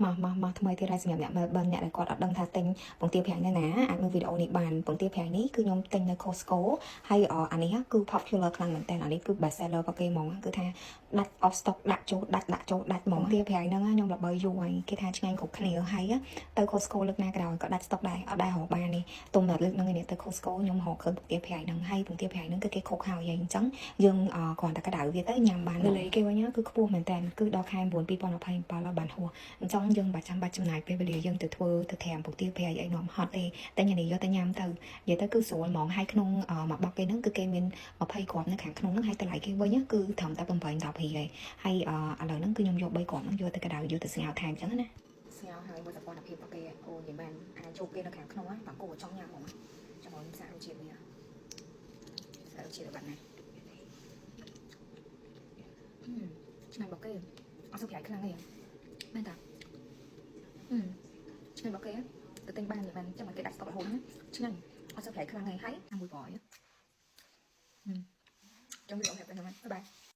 មកមកមកថ្មីទៀតហើយសម្រាប់អ្នក Melbourne អ្នកដែលគាត់អត់ដឹងថាទិញពងទាប្រៃនៅណាអាចមើលវីដេអូនេះបានពងទាប្រៃនេះគឺខ្ញុំទិញនៅ Costco ហើយអានេះគឺ popular ខ្លាំងមែនតើអានេះគឺ best seller របស់គេហ្មងគឺថាដាច់ off stock ដាក់ចូលដាច់ដាក់ចូលដាច់ហ្មងទាប្រៃហ្នឹងខ្ញុំល្បីយូរហើយគេថាឆ្ងាញ់គ្រប់គ្នាហើយទៅ Costco លើកណាក៏ដោយក៏ដាច់ stock ដែរអត់ដែររកបាននេះទុំតែលើកហ្នឹងឯនេះទៅ Costco ខ្ញុំរកឃើញពងទាប្រៃហ្នឹងហើយពងទាប្រៃហ្នឹងគឺគេខុកហើយអញ្ចឹងយើងគ្រាន់តែក្តៅវាទៅញ៉ាំបានលេគេវិញគឺខ្ពស់មែនតើគឺដល់ខែ9 2027ហើយបានហួសអញ្ចឹងយើងបាច់ចាំបាច់ចំណាយពេលវេលាយើងទៅធ្វើទៅត្រាំពងទាប្រៃអីនាំហត់ទេតែញ៉ាំនេះយកទៅញ៉ាំទៅនិយាយទៅគឺស្រួលហ្មងហើយក្នុងមួយបក់គេហ្នឹងគឺគេមាន20គ្រាប់នៅខាងក្នុងហ្នឹងហើយតម្លៃគេវិញគឺត្រឹមតែ8 10រៀលឯងហើយឥឡូវហ្នឹងគឺខ្ញុំយក3គ្រាប់ហ្នឹងយកទៅក្តៅយកទៅស្ងោរថែមអញ្ចឹងណាស្ងោរហើយមួយសពន្ធភាពរបស់គេអូនិយាយមែនអាចជោគគេនៅខាងក្នុងហ្នឹងបាងគោចង់ញ៉ាំហ្មងចាំឲ្យខ្ញុំសាករសជាតិវាសាករសជាតិបែបណាឆ្ងាញ់របស់គេអត់សូវប្រៃខ្លាំងទេមែនតាអឺឆ្ងាញ់របស់គេទៅទិញបានមែនចាំឲ្យគេដាក់ស្តុករហូតណាឆ្ងាញ់អត់សូវប្រៃខ្លាំងទេហើយមួយប្រយចង់វីដេអូប្រាប់តែហ្នឹង bye bye.